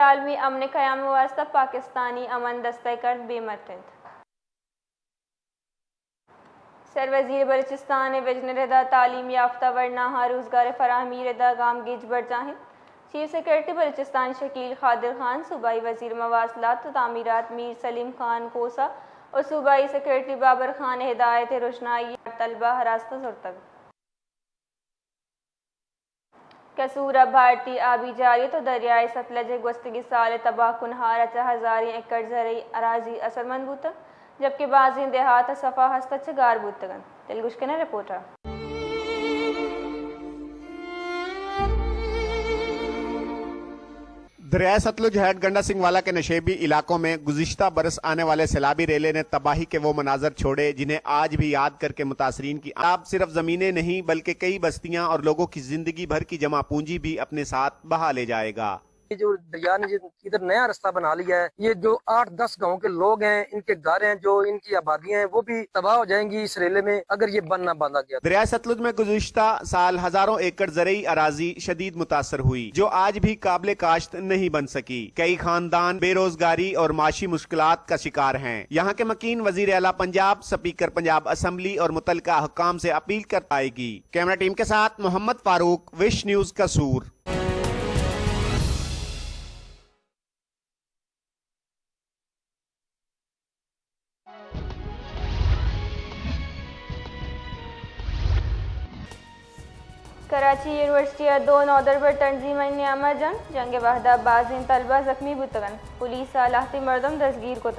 عالمی امن ءِ قیام ءِ واستہ پاکستانی امن دستہ ءِ کرد بے مٹ اِنت۔ سر وزیر بلوچستان ءِ وژن ءِ ردا تعلیم یافتہ ورناہاں روزگار ءِ فراہمی ءِ ردا گامگیج برجاہ اِنت۔ چیف سیکرٹری بلوچستان شکیل قادر خان، صوبائی وزیر مواصلات ءُ تعمیرات میر سلیم خان کھوسہ ءُ صوبائی سیکرٹری بابر خان ءِ ہدایت ءُ رژنائی ءَ طلبہ ءَ راستہ زرتگ۔ قصور ءَ بھارتی آبی جارحیت ءُ دریائے ستلج ءِ گوستگیں سال ءِ تباہ کنہار ءَ چہ ہزاریں ایکڑ زرعی اراضی اثرمند بوتگ، جبکہ بازیں دیہات ءَ صفا ہست ءَ چہ گار بوتگ اَنت۔ دلگوش کنیں رپورٹ ءَ۔ دریائے ستلج ہیڈ گنڈا سنگھ والا کے نشیبی علاقوں میں گزشتہ برس آنے والے سیلابی ریلے نے تباہی کے وہ مناظر چھوڑے جنہیں آج بھی یاد کر کے متاثرین کی آپ صرف زمینیں نہیں بلکہ کئی بستیاں اور لوگوں کی زندگی بھر کی جمع پونجی بھی اپنے ساتھ بہا لے جائے گا۔ یہ جو دریا نے جو ادھر نیا رستہ بنا لیا ہے، یہ جو آٹھ دس گاؤں کے لوگ ہیں، ان کے گھر ہیں، جو ان کی آبادیاں ہیں، وہ بھی تباہ ہو جائیں گی اس ریلے میں، اگر یہ بند نہ باندھا گیا تو۔ دریائے ستلج میں گزشتہ سال ہزاروں ایکڑ زرعی اراضی شدید متاثر ہوئی، جو آج بھی قابل کاشت نہیں بن سکی۔ کئی خاندان بے روزگاری اور معاشی مشکلات کا شکار ہیں۔ یہاں کے مکین وزیر اعلیٰ پنجاب، سپیکر پنجاب اسمبلی اور متعلقہ حکام سے اپیل کر آئے گی۔ کیمرہ ٹیم کے ساتھ محمد فاروق، وش نیوز، قصور۔ کراچی یونیورسٹی ءَ دو نودربر تنظیمانی نیام ءَ جنگ، جنگ ءِ وھد ءَ بازیں طلبہ زخمی بوتگ اَنت، پولیس ءَ لہتیں مردم دزگیر کتگ۔